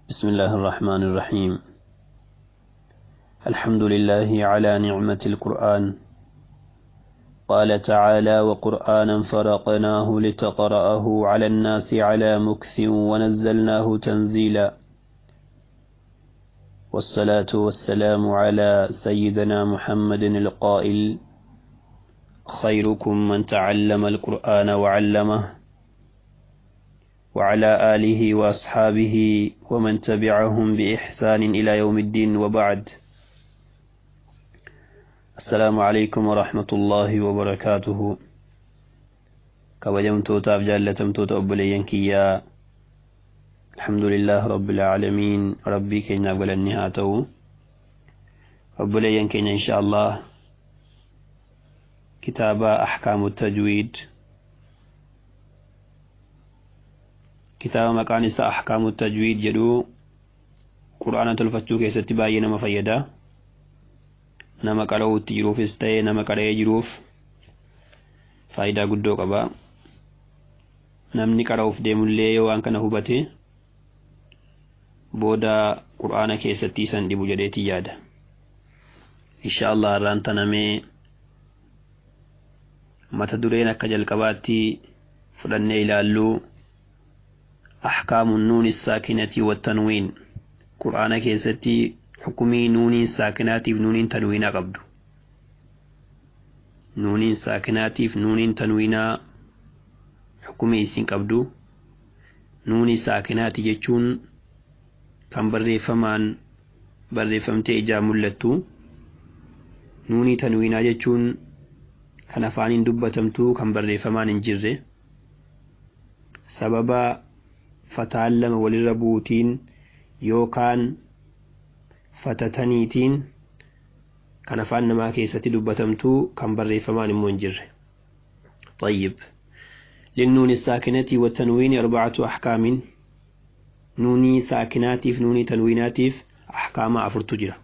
بسم الله الرحمن الرحيم. الحمد لله على نعمة القرآن. قال تعالى: وقرآنا فرقناه لتقرأه على الناس على مكث ونزلناه تنزيلا. والصلاة والسلام على سيدنا محمد القائل: خيركم من تعلم القرآن وعلمه، وعلى آله وأصحابه ومن تبعهم بإحسان إلى يوم الدين، وبعد. السلام عليكم ورحمة الله وبركاته. كبجمتوتا جالتمتوتا أبليين كيا، الحمد لله رب العالمين. ربي كينا قلني هاتو أبليين كينا إن شاء الله كتاب أحكام التجويد، كتاب مكان أحكام التجويد جدو قرآن تلفتو كيستي باين ما فيدا nama qara'uutti jiruufis ta'e nama qara'ee jiruuf faayidaa guddoo qaba. Namni qara'uuf deemullee yoo waan kana hubate booda qur'aana keessatti isan dhibu jedheetii yaada. Insha Allah irraan tanamee mata dureen akka jalqabaatti fudhannee ilaallu ahkaamu nuuni saakinati wattanwiin, qur'aana keessatti xukumii nuuniin saakinaatiif nuuniin tanwiinaa qabdu. Nuuniin saakinaatiif nuuniin tanwiinaa xukumii isin qabdu. Nuunii saakinaati jechuun kan barreeffamaan barreeffamtee ijaan mul'attu. Nuunii tanwiinaa jechuun kan afaaniin dubbatamtu, kan barreeffamaan hin jirre. Sababa fataan lama walirra buutiin yookaan fatataniitiin kan afaan namaa keessatti dubbatamtu, kan barreeffamaan immoo hin jirre. طيب، للنون الساكنة والتنوين أربعة أحكام. نوني ساكناتف نوني تنويناتف أحكام أفر تجرى،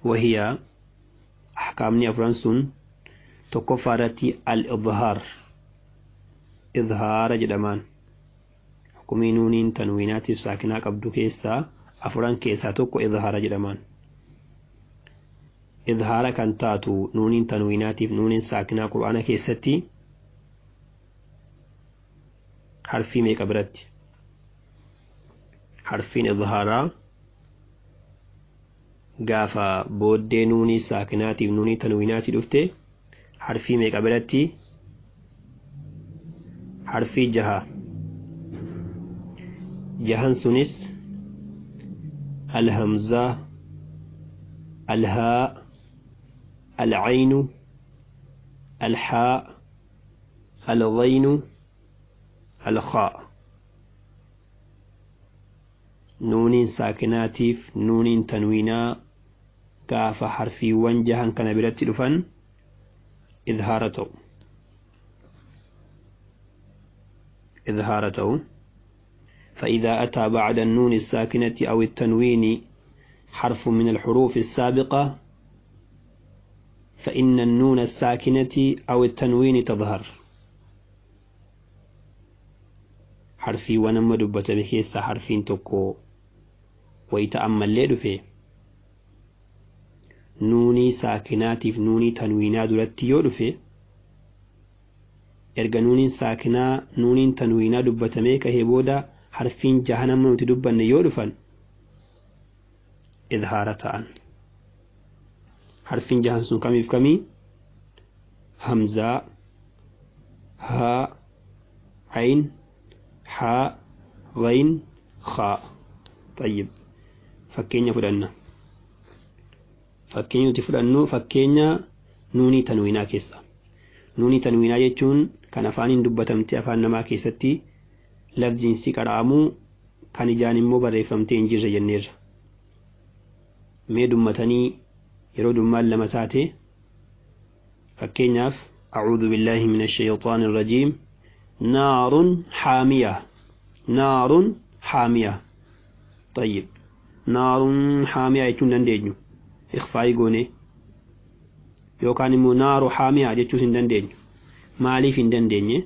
وهي أحكام أفرنسون تكفرة الإظهار، إظهار جدمان حكمي نونين تنويناتف ساكنات قبدو كيسا afuran keessaa tokko izhaara jedhamaan. Izhaara kan taatu nuuniin tanwiinaatiif nuuniin saakinaa qur'aana keessatti harfii meeqa biratti? Harfiin izhaaraa gaafa booddee nuunii saakinaatiif nuunii tanwiinaatii dhufte harfii meeqa biratti? Harfii jaha. Jahan sunis الهمزة، الهاء، العين، الحاء، الغين، الخاء. نون ساكناتيف نون تنوينا كاف حرفي وانجهن كان برتلفن إظهارته، إظهارته. فإذا أتى بعد النون الساكنة أو التنوين حرف من الحروف السابقة فإن النون الساكنة أو التنوين تظهر. حرفي ونم دبت بكيس حرفين تقو ويتأمل ليدو في نوني ساكنات في نوني تنوينا درتي يودو في erga nuuniin saakinaa nuuniin tanwiinaa dubbatamee kahee booda harfiin jahanama nuti dubbanne yoo dhufan izhaara ta'an. Harfiin jahan sun kamiif kamii? Hamzaa, haa, ayn, haa, ghayn, khaa. طيب، fakkeenya fudhanna. Fakkeenya nuti fudhannu fakkeenya nuunii tanwiinaa keessa. Nuunii tanwiinaa jechuun kan afaaniin dubbatamte afaan namaa keessatti lafziin si qara'amuu kan ijaan immoo barreeffamtee hin jirre jenneerra. Mee dummatanii yeroo dummaan lama taate, fakkeenyaaf أعوذ بالله من الشيطان الرجيم، نار حامية، نار حامية. طيب، نار حامية jechuun dandeenyu ikhfaayi goone, yookaan immoo naaru haamiyaa jechuus hin dandeenyu. Maaliif hin dandeenye?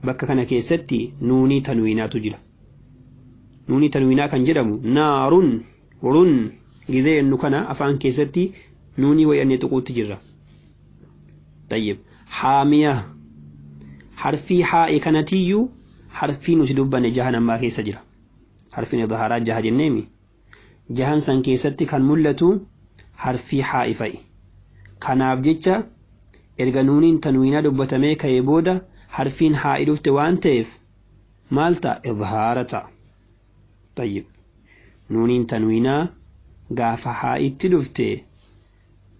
Bakka kana keessatti nuunii tanwiinaatu jira. Nuunii tanwiinaa kan jedhamu naarun run gizee jennu kana afaan keessatti nuunii wayannee tuquutti jirra. Tayyib haamiya harfii haa'e kanatiyyuu harfii nuti dubbanne jahanammaa keessa jira. Harfiin idhaaraa jaha jenneemi. Jahan san keessatti kan mul'atu harfii haa'i fa'i. Kanaaf jecha erga nuuniin tanwiinaa dubbatamee ka'ee booda harfiin haa'i dhufte waan ta'eef maal ta'a? Idhaara ta'a. Tayyib nuuniin tanwiinaa gaafa haa'itti dhufte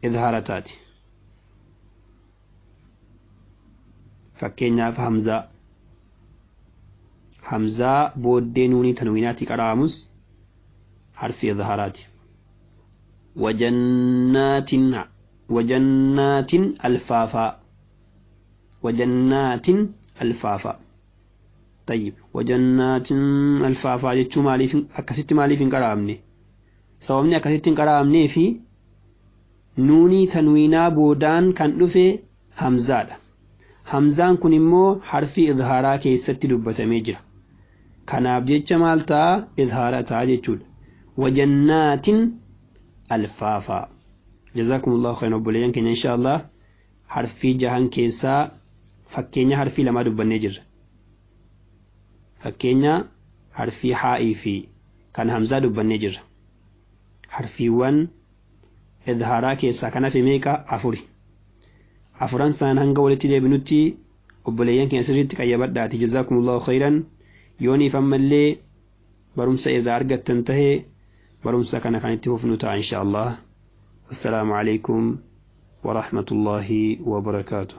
idhaara taati. Fakkeenyaaf hamzaa. Hamzaa booddee nuunii tanwiinaatti qara'amus harfi idhaaraati. Wajannaatin wajannaatin alfaafaa wajannaatin alfaafaa. Tayyib wajannaatin alfaafaa jechuu maaliif akkasitti maaliif hin qara'amne? Sababni akkasitti hin qara'amnee fi nuunii tanwiinaa boodaan kan dhufe hamzaadha. Hamzaan kun immoo harfi idhaaraa keessatti dubbatamee jira. Kanaaf jecha maal ta'a? Idhaara ta'a jechuudha. Wajannaatin alfaafaa. Jazaakumullahu khayran obboleeyyan keenya inshaallah harfii jahan keessaa fakkeenya harfii lamaa dubbannee jirra. Fakkeenya harfii haa'ii fi kan hamzaa dubbannee jirra. Harfiiwwan idhaaraa keessaa kan hafe meeqa? Afuri. Afuran isaan hanga walitti deebinutti obboleeyyan keenya sirriitti qayyabadhaati. Jazaakumullahu khayran. Yooniif ammallee barumsa irraa argattan tahe barumsa kana kan itti fufnu ta'a insha Allah. Assalaamu alaikum wa rahmatullahi wa barakaatuh.